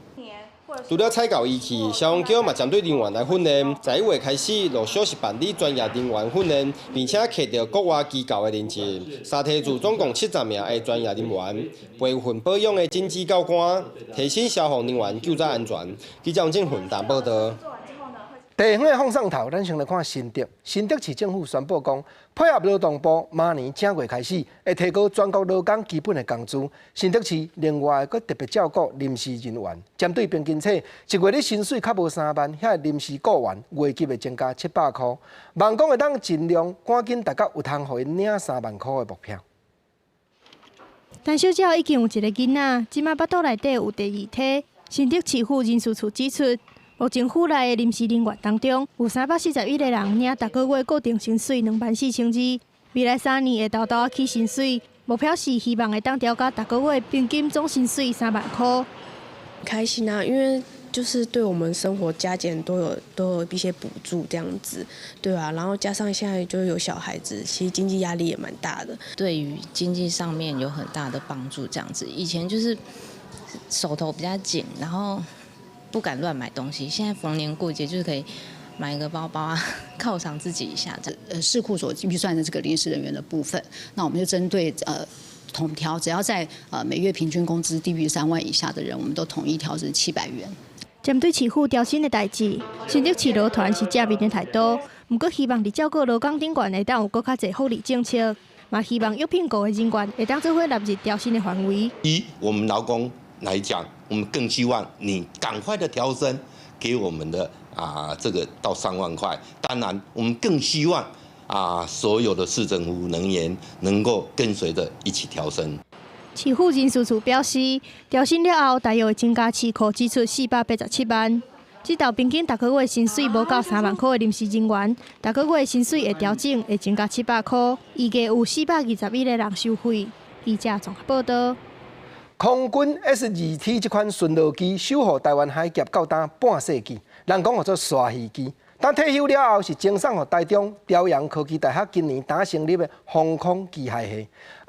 除了採購儀器，消防局嘛針對人員來訓練。11月開始陸續是辦理專業人員訓練，並且獲得國外機構的認證。三提組總共70名的專業人員，培訓保養的診治教官，提升消防人員救災安全。記者王振奮報道。地方的放送頭，咱先來看新竹。新竹市政府宣布講，配合勞動部，明年正月開始會提高全國勞工基本的工資。新竹市另外閣特別照顧臨時人員，針對平均體一月的薪水較無3萬，遐臨時僱員月給會增加700箍，望講會當盡量趕緊達到有通予𪜶領3萬箍的目標。陳小姐已經有一個囡仔，這擺腹肚內底有第二胎。新竹市府人事處指出，目前府內的臨時人員當中，有341個人領逐個月固定薪水24200。未來3年會沓沓起薪水，目標是希望會當調到逐個月平均總薪水3萬箍。開心啊，因為就是對我們生活加減都有一些補助這樣子，對啊，然後加上現在就有小孩子，其實經濟壓力也蠻大的，對於經濟上面有很大的幫助。這樣子，以前就是手頭比較緊，然後不敢亂買東西，現在逢年過節就是可以買一個包包啊，犒賞自己一下。市庫所預算的這個臨時人員的部分，那我們就針對統調，只要在每月平均工資低於3萬以下的人，我們都統一調整700元。針對市府調薪的代誌，新竹市勞團是正面的態度，毋過希望佇照顧勞工頂懸會當有閣較濟福利政策，嘛希望約聘僱的人員會當做伙納入調薪的範圍。以我們勞工來講，我們更希望你趕快的調升，給我們的這個到3萬塊。當然，我們更希望所有的市政府人員能夠跟隨着一起調升。市府人事處表示，調薪了後，大約會增加市庫支出487萬。這道平均逐個月薪水無夠3萬箍的臨時人員，逐個月薪水會調整，會增加700箍。預計有421個人受惠。記者綜合報道。空軍 S-2T 這款巡邏機守護台灣海峽到今半世紀，人講號做鯊魚機。當退休了後，是贈送予台中朝陽科技大學今年剛成立的航空機械系。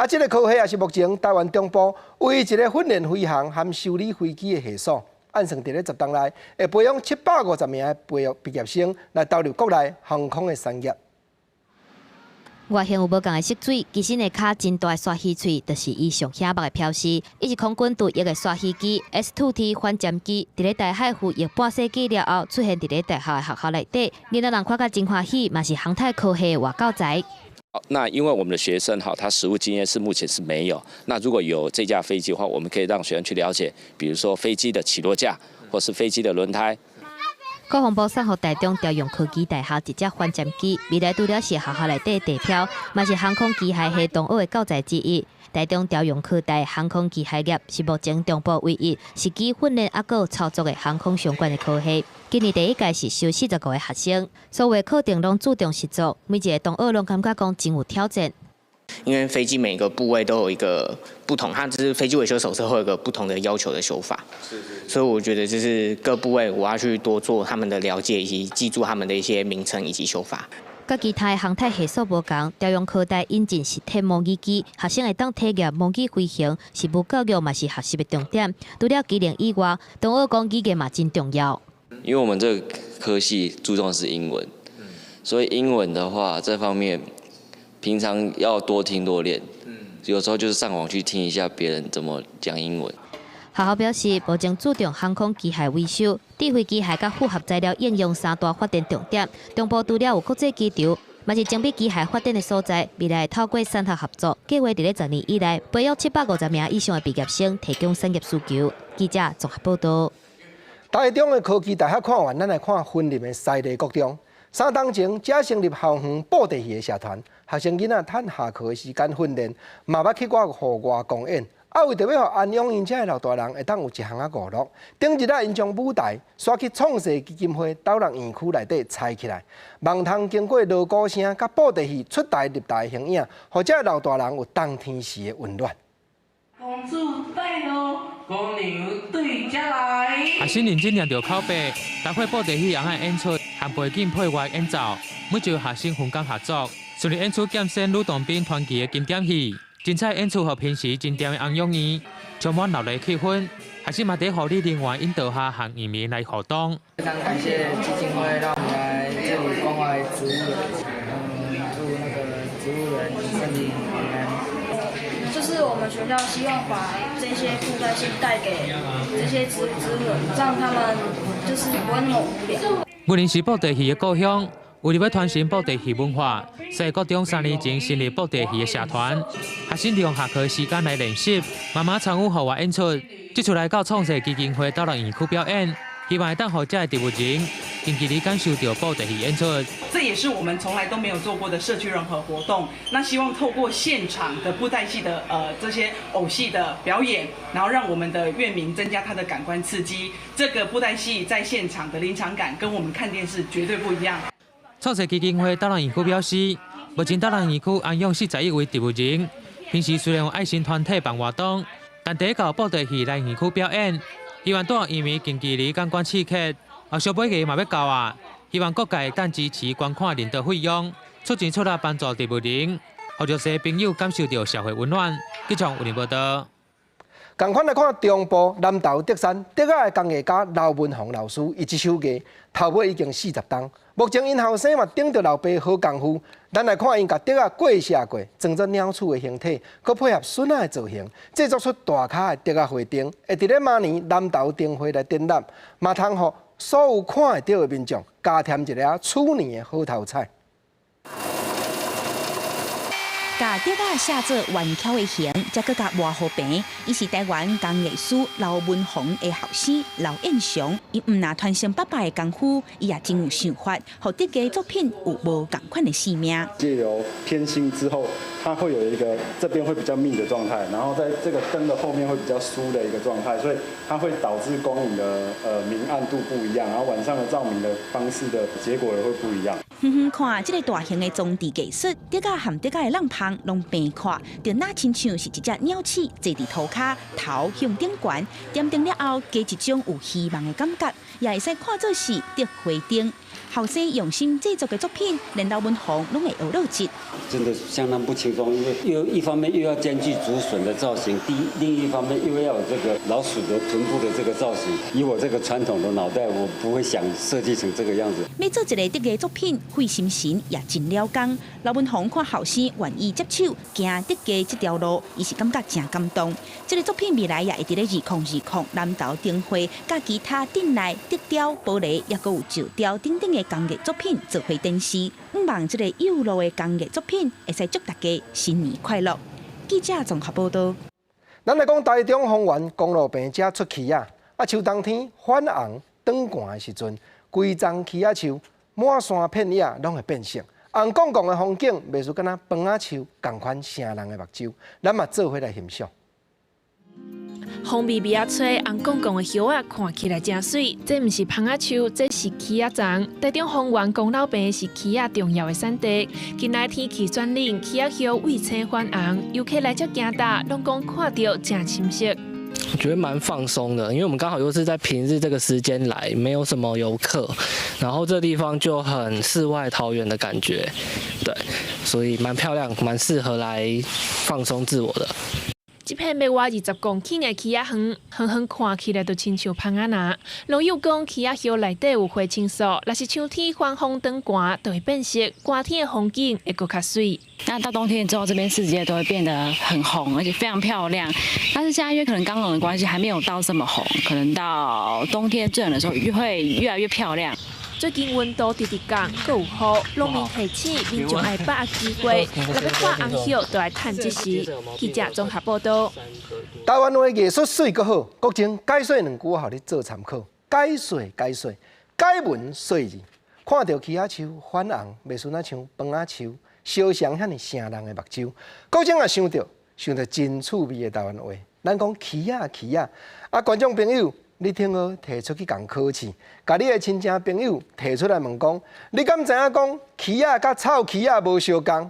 這個科系也是目前台灣中部唯一一個訓練飛行和修理飛機的系所。按算佇咧10冬內，會培養750名的畢業生來投入國內航空的產業。外形有無仝的色水，機身的跤真大的鯊魚喙，就是伊上顯目的標識。伊是空軍退役的鯊魚機 S-2T 反潛機，佇咧台海服役半世紀了後，出現佇咧大學的學校內底，囡仔人看甲真歡喜，嘛是航太科系的活教材。那因為我們的學生哈，他實務經驗是目前是沒有。那如果有這架飛機的話，我們可以讓學生去了解，比如說飛機的起落架，或是飛機的輪胎。國防部送予台中朝陽科技大學一隻反潛機，未來除了是學校內底地標，嘛是航空機械系同學的教材之一。台中朝陽科大航空機械業是目前中部唯一實機訓練抑閣操作的航空相關的科系。今年第一屆是收45個學生，所有課程攏注重實作，每一個同學攏感覺講真有挑戰。因因為飛機每個部位都有一個不同，它就是飛機維修手冊會有個不同的要求的修法。所以我覺得就是各部位我要去多做他們的了解，以及記住他們的一些名稱以及修法。佮其他的航太系所無仝，朝陽科大引進實體模擬機，學生會當體驗模擬飛行，實務教育嘛是學習的重點。除了技能以外，同學講語言嘛真重要。因為我們這個科系注重的是英文，所以英文的話，這方面平常要多聽多練。有時候就是上網去聽一下別人怎麼講英文。學校表示，目前注重航空機械維修、智慧機械佮複合材料應用三大發展重點。中部除了有國際機場，嘛是精密機械發展的所在。未來透過產學合作，計劃佇咧10年以內培育750名以上的畢業生，提供產業需求。記者綜合報導。台中的科技大學看完，咱來看雲林的西麗國中。3冬前，才成立校園布袋戲的社團，學生囡仔趁下課的時間訓練，嘛捌去過戶外公演。啊，為著欲予安養𪜶遮的老大人會當有一項仔娛樂，頂日仔𪜶將舞台徙去創世基金會斗六園區內底拆起來，望通經過鑼鼓聲佮布袋戲出台入台的形影，予遮老大人有冬天時的溫暖。公主帶路，姑娘對遮來。學生認真念著口白，搭配布袋戲紅仔演出，和背景配樂演奏，每周學生分工合作，順利演出劍仙呂洞賓傳奇的經典戲。精彩演出予平時真恬的安養院充滿熱鬧氣氛，學生嘛佇護理人員引導下，和院民來互動。非常感謝基金會讓我們來這裡關懷植物人，祝那個植物人身體平安。就是我們學校希望把這些布袋戲帶給這些植物人，讓他們就是不會那麼無聊。雲林是布袋戲的故鄉。為著欲傳承布袋戲文化，西麗國中3年前成立布袋戲的社團，學生利用下課時間來練習，慢慢參與戶外演出。這次來到創世基金會斗六園區表演，希望會當予遮的植物人近距離感受著布袋戲演出。這也是我們從來都沒有做過的社區融合活動。那希望透過現場的布袋戲的這些偶戲的表演，然後讓我們的院民增加他的感官刺激。這個布袋戲在現場的臨場感跟我們看電視絕對不一樣。創世基金會斗六園區表示，目前斗六園區安養41位植物人，平時雖然有愛心團體辦活動，但第一個布袋戲來園區表演，希望帶院民近距離感官刺激。後續尾期嘛欲到啊，希望各界會當支持捐款認導費用，出錢出力幫助植物人，予弱勢朋友感受著社會溫暖。記者有報道。仝款來看中部南投竹山竹仔的工藝家劉文宏老師，伊這手藝頭尾已經40冬。目前𪜶後生嘛頂著老爸好功夫，咱來看𪜶共竹仔過寫過，裝做鳥鼠的形體，閣配合筍仔的造型，製作出大跤的竹仔花燈，會佇咧明年南投燈會來展覽，嘛通予所有看會著的民眾加添一个鼠年的好頭彩。共竹仔寫做圓巧的形，才閣共磨予平。伊是台灣工藝師劉文宏的後生劉彦祥。伊毋但傳承爸爸的功夫，伊也真有想法，予竹藝作品有無仝款的生命。借由偏心之後，它會有一個這邊會比較密的狀態，然後在這個燈的後面會比較疏的一個狀態，所以它會導致光影的明暗度不一樣，然後晚上的照明的方式的結果也會不一樣。遠遠看這個大型的裝置藝術，竹仔和竹仔的櫳縫攏平闊，就若親像是一隻鳥鼠坐佇塗跤，頭向頂懸，點燈了後，加一種有希望的感覺，也會使看做是竹花燈。後生用心製作的作品，連劉文宏攏會學落舌。真的相當不輕鬆，因為又一方面又要兼具竹筍的造型，另一方面又要有這個老鼠的臀部的這個造型。以我這個傳統的腦袋，我不會想設計成這個樣子。欲做一个竹藝作品，費心神也真了工。劉文宏看後生願意接手行竹藝這條路，伊是感覺誠感動。這個作品未來也會佇咧2020南投燈會，佮其他鎮內竹雕、玻璃，抑閣有石雕等等的工藝作品做伙展示。向望這個幼路的工藝作品，會使祝大家新年快樂。記者綜合報導。咱來講台中豐原公路坪遮出柿仔，啊，秋冬天反紅轉寒的時陣，規叢柿仔樹滿山遍野攏會變色，紅絳絳的風景，袂輸敢若枋仔樹仝款成人的目睭，咱嘛做伙來欣賞。風微微仔吹，紅絳絳的葉仔看起來誠媠。這毋是蜂仔樹，這是柿仔欉。台中豐原公老坪是柿仔重要的產地。近來天氣轉冷，柿仔葉為青反紅，遊客來遮行踏，攏講看著誠親切。我覺得蠻放鬆的，因為我們剛好又是在平日這個時間來，沒有什麼遊客，然後這地方就很世外桃源的感覺，對，所以蠻漂亮，蠻適合來放鬆自我的。這片欲外20公頃的柿仔園，遠遠看起來就親像蜂仔林。農友講，柿仔葉內底有花青素，若是秋天反風轉寒，就會變色，寒天的風景會閣較媠。那到冬天之後，這邊四季都會變得很紅，而且非常漂亮。但是現在因為可能剛冷的關係，還沒有到這麼紅，可能到冬天最冷的時候，越會越來越漂亮。最近溫度直直降，閣有雨，農民提醒民眾愛把握機會，若欲看紅葉，就愛趁這時。記者綜合報道。台灣話藝術媠閣好，國政解說兩句，予你做參考。解說解說，解文說字，看著柿仔樹反紅，袂輸若像蜂仔樹，相像遐爾癥人的目睭。國政也想著想著真趣味的台灣話，咱講柿仔柿仔，啊，觀眾朋友。你聽好，提出去共考試，共你的親戚朋友提出來問講，你敢知影講柿仔佮臭柿仔無相仝？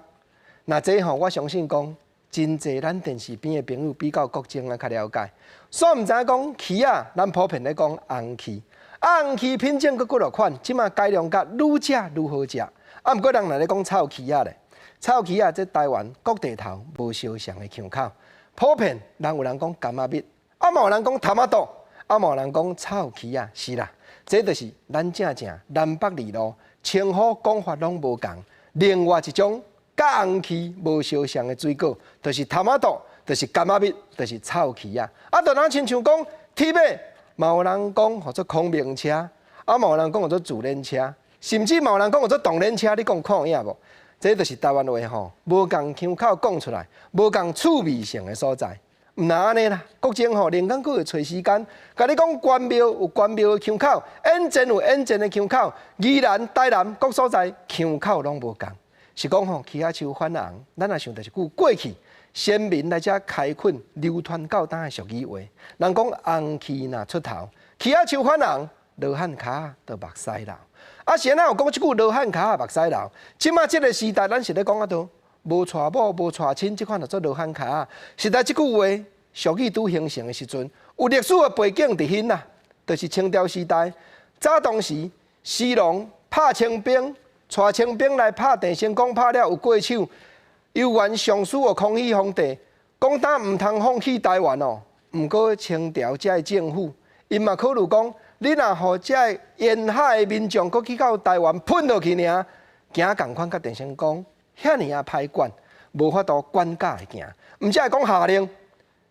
若這吼，我相信講，真濟咱電視邊的朋友比較國政啊較了解。煞毋知影講柿仔，咱普遍咧講紅柿，啊紅柿品種閣幾落款，這馬改良甲愈食愈好食。啊，毋過人若咧講臭柿仔咧，臭柿仔這台灣各地頭無相仝的腔口，普遍人有人講柑仔蜜，啊嘛有人講潭仔肚。啊，嘛有人講臭柿仔，是啦，這就是咱正正南北二路稱呼講法攏無仝。另外一種佮紅柿無相像的水果，就是潭仔肚，就是柑仔蜜，就是臭柿仔。啊，就若親像講鐵馬，嘛有人講號做孔明車，啊，嘛有人講號做自輪車，甚至嘛有人講號做動輪車，你講看有影無？這就是台灣話吼，無仝腔口講出來，無仝趣味性的所在。毋但按呢啦，國政吼，連講閣會揣時間，共你講關廟有關廟的腔口，演戰有演戰的腔口，宜蘭、台南各所在腔口攏無仝。是講吼，柿仔樹反紅，咱若想著一句過去先民來遮開墾流傳到今的俗語話，人講紅柿若出頭，柿仔樹反紅，羅漢跤就目屎流。啊，是按怎有講這句羅漢跤目屎流？這馬這个時代，咱是咧講啊佗？無娶某、無娶親，這款就做羅漢跤。實在這句話俗語拄形成的時陣，有歷史的背景佇彼啦，就是清朝時代，早當時徐龍拍清兵，帶清兵來拍鄭成功，拍了有過手，猶原上書予康熙皇帝，講當毋通放棄台灣哦。毋過清朝這个政府，𪜶嘛考慮講，你若予這个沿海的民眾閣去到台灣噴落去爾，驚仝款佮鄭成功。遐爾仔歹管，無法度管教會行，毋才會講下令，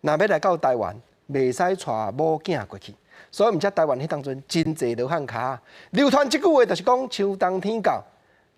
若欲來到台灣，袂使帶某囝過去。所以毋才台灣彼當陣真濟羅漢跤，流傳這句話就是講秋冬天到，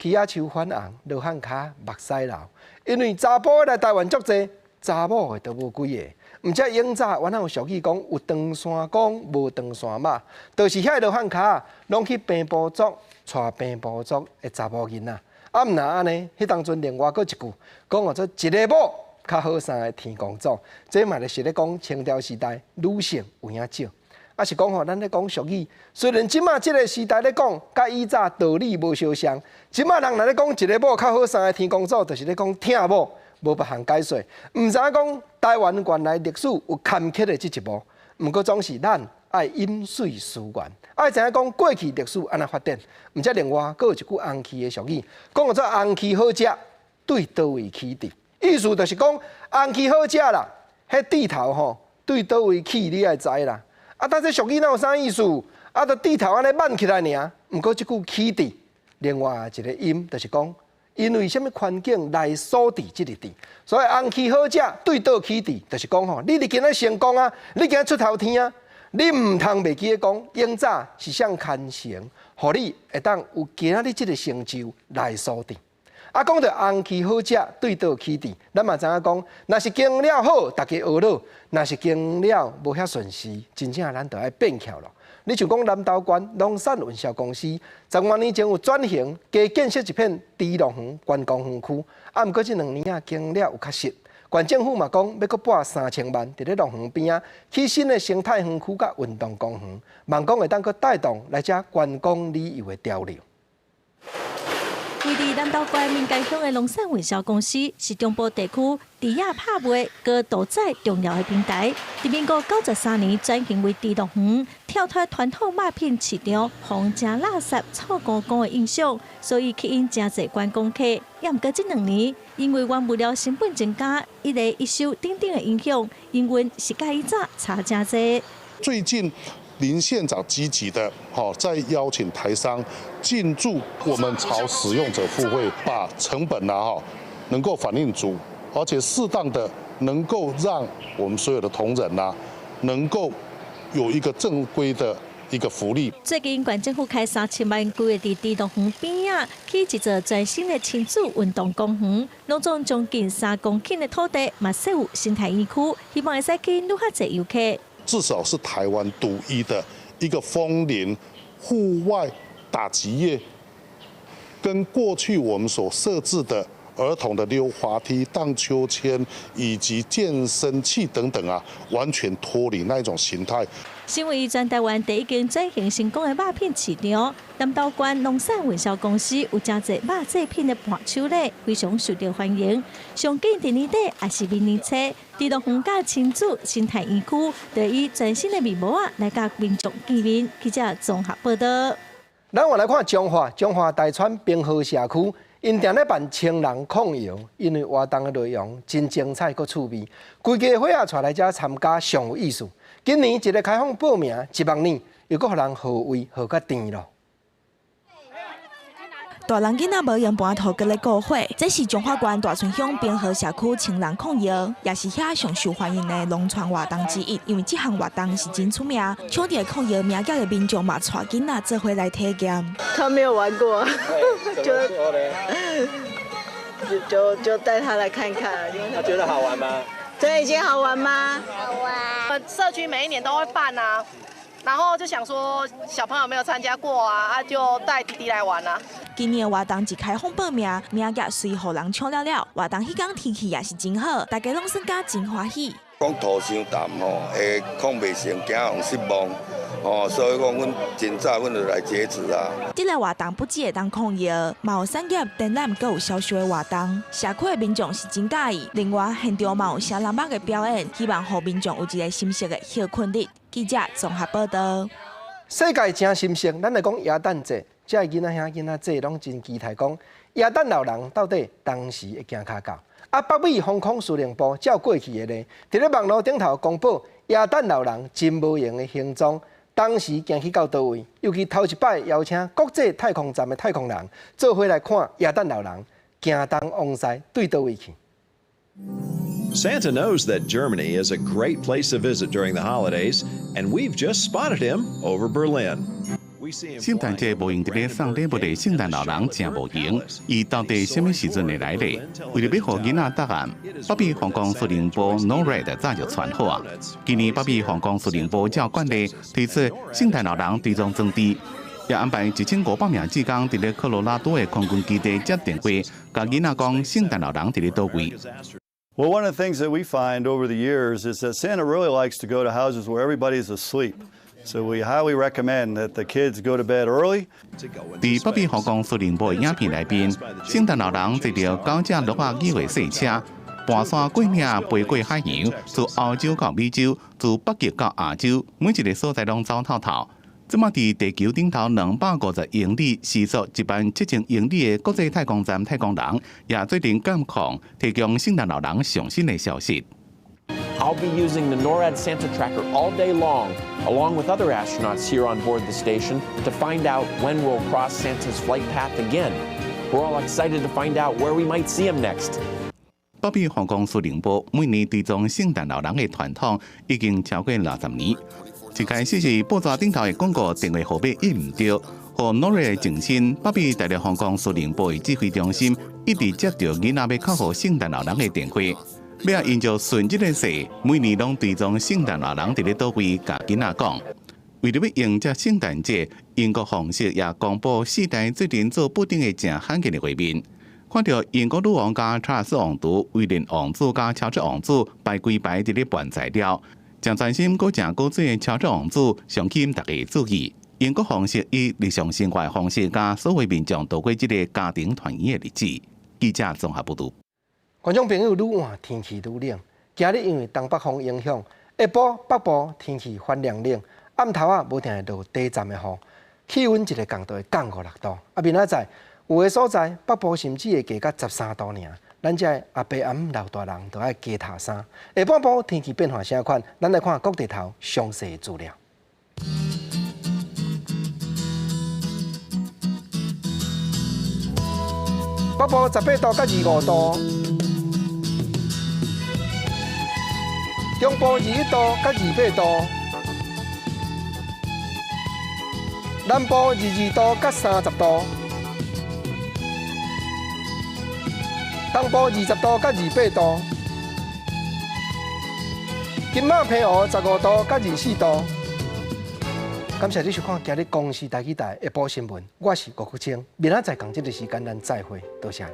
柿仔樹反紅，羅漢跤目屎流。因為查埔來台灣足濟，查某的都無幾个。毋才永早原來有俗語講，有長山公，無長山媽，就是遐羅漢跤，攏去平埔族娶平埔族的查某囡仔。啊，毋若按呢，彼當陣另外閣一句講號做一个某較好三个天公祖，這嘛就是咧講清朝時代女性有影少。啊，是講吼，咱咧講俗語，雖然這馬這个時代咧講，佮以早道理無相像。這馬人若咧講一个某較好三个天公祖，就是咧講疼某，無別項解說。毋知影講台灣原來歷史有坎坷的這一幕，毋過總是咱愛飲水思源，愛知影講過去歷史按怎發展。毋才另外閣有一句紅柿的俗語，講號做紅柿好食，對佗位起佇。意思就是講紅柿好食啦，彼蒂頭吼對佗位起，你愛知啦。啊，但這俗語哪有啥意思？啊，就蒂頭按呢挽起來爾。毋過這句起佇，另外一个音就是講，因為啥物環境來鎖佇這个佇，所以紅柿好食，對佗起佇，就是講吼，你今仔成功啊，你今仔出頭天啊，你毋通袂記得講，永早是誰牽成，予你會當有今仔日這个成就來鎖佇。啊，講著紅柿好食，對佗起佇，咱嘛知影講，若是經了好，大家學樂；若是經了無遐順時，真正咱就愛變巧咯。你像講南投縣龍山運銷公司，10外年前有轉型，加建設一片豬農園觀光園區。啊，毋過這兩年仔經了有較實，縣政府嘛講欲閣撥3000萬，佇咧樂園邊仔起新的生態園區佮運動公園，望講會當閣帶動來遮觀光旅遊的潮流。位佇南投縣民間鄉的龍山運銷公司，是中部地區豬仔拍賣佮屠宰重要的平台。佇民國93年轉型為豬樂園，跳脫傳統肉品市場，予人誠垃圾、臭糊糊的印象，所以吸引誠濟觀光客。也毋過這2年，因為原物料成本增加、一例一休等等的影響，營運是較以早差誠濟。最近林縣長積極的，吼，在邀請台商進駐，我們朝使用者付費，把成本啊，哈，能夠反映足，而且適當的能夠讓我們所有的同仁啊，能夠有一個正規的一個福利。最近縣政府開3000萬，規劃佇豬樂園邊仔起一座全新的親子運動公園，攏總將近3公頃的土地，嘛設有生態園區，希望會使吸引愈較濟遊客。至少是台灣獨一的一個楓林戶外打擊樂，跟過去我們所設置的兒童的溜滑梯、盪秋千以及健身器等等啊，完全脫離那一種形態。成為全台灣第一間轉型成功的肉品市場，南投縣農產運銷公司有誠濟肉製品的伴手禮，非常受到歡迎。上緊佇年底抑是明年初，豬樂園佮親子生態園區，就以全新的面貌仔來佮民眾見面。記者綜合報道。咱換來看彰化，彰化大川平和社區，𪜶定咧辦青人控藥，因為活動的內容真精彩閣趣味，規家伙仔帶來遮參加上有意思。今年一个開放報名一目年，又閣予人號位號甲甜囉。大人囡仔無閒盤塗閣咧過火，這是彰化縣大村鄉平和社區青人控藥，也是遐上受歡迎的農村活動之一。因為這項活動是真出名，搶著控藥名額的民眾嘛，帶囡仔做伙來體驗。他沒有玩過，就帶他來看看。他覺得好玩嗎？這已經好玩嗎？好玩。社區每一年都會辦啊。然後就想說小朋友沒有參加過啊，啊就帶弟弟來玩啊。今年活動一開放報名，名額隨予人搶了了。活動彼工天氣也是真好，大家攏算甲真歡喜。講土傷澹吼，會控袂成，驚予人失望，哦，所以講阮真早阮就來截止啊。這个活動不只會當控藥，嘛有產業展覽，閣有銷售的活動。社區的民眾是真佮意。另外，現場嘛有聲人肉的表演，希望予民眾有一个心適的歇睏日。記者綜合報道。世界誠心適，咱來講耶誕節，遮的囡仔兄囡仔姊攏真期待講，耶誕老人到底當時會行跤到？啊，北美防空司令部照過去的呢，佇咧網路頂頭公布耶誕老人真無閒的行蹤，當時行去到佗位？尤其頭一擺邀請國際太空站的太空人做伙來看耶誕老人行東往西對佗位去。 Santa knows that Germany is a great place to visit during the holidays, and we've just spotted him over Berlin. 聖誕節無閒佇咧送禮物的聖誕老人誠無閒，伊到底啥物時陣會來咧？為著欲予囡仔答案，北美防空司令部 NORAD 早就傳好啊。今年北美防空司令部照慣例推出聖誕老人追蹤裝置，也安排1500名志工佇咧科羅拉多的空軍基地接電話，共囡仔講聖誕老人佇咧佗位。 Well, one of the things that we find over the years is that Santa really likes to go to houses where everybody's asleep. So we highly recommend that the kids go to bed early. 佇北美防空司令部的影片內面，聖誕老人坐著九隻鹿仔擬的細車，跋山過嶺，飛過海洋，自歐洲到美洲，自北極到亞洲，每一个所在攏走透透。這馬佇地球頂頭250英里、時速1.7千英里的國際太空站太空人，也做陣監控，提供聖誕老人上新的消息。 I'll be using the NORAD Santa Tracker all day long, along with other astronauts here on board the station, to find out when we'll cross Santa's flight path again. We're all excited to find out where we might see him next. 北美防空司令部每年追蹤聖誕老人的傳統已經超過60年。一開始是報紙頂頭的廣告電話號碼印毋著，予 NORAD 前身北美大陸防空司令部的指揮中心一直接著囡仔欲敲予聖誕老人的電話。尾仔𪜶就順這個勢，每年攏追蹤聖誕老人佇咧佗位，共囡仔講。為著欲迎接聖誕節，英國皇室也公布四台最近做布頂的誠罕見的畫面。看著英國女王佮查爾斯王儲、威廉王子佮喬治王子排規排佇咧搬材料，誠專心閣誠古錐的喬治王子上吸引大家注意。英國皇室以日常生活方式，佮所有民眾度過這个家庭團圓的日子。記者綜合報導。觀眾朋友，愈換天氣愈冷，今日因為東北風影響，下晡北部天氣反涼冷，暗頭仔無定會落短暫的雨，氣溫一个降就會降五六度。啊，明仔載有的所在北部甚至會低到13度爾。咱遮的阿伯阿姆老大人都愛加罩衫。下半晡天氣變化啥款？咱來看各地頭詳細資料。北部18度到25度，中部21度到28度，南部22度到30度，東部20度到28度，金馬澎湖15度到24度。感謝你收看今日公視台語台下晡新聞，我是吳國清，明仔載仝這个時間咱再會，多謝你。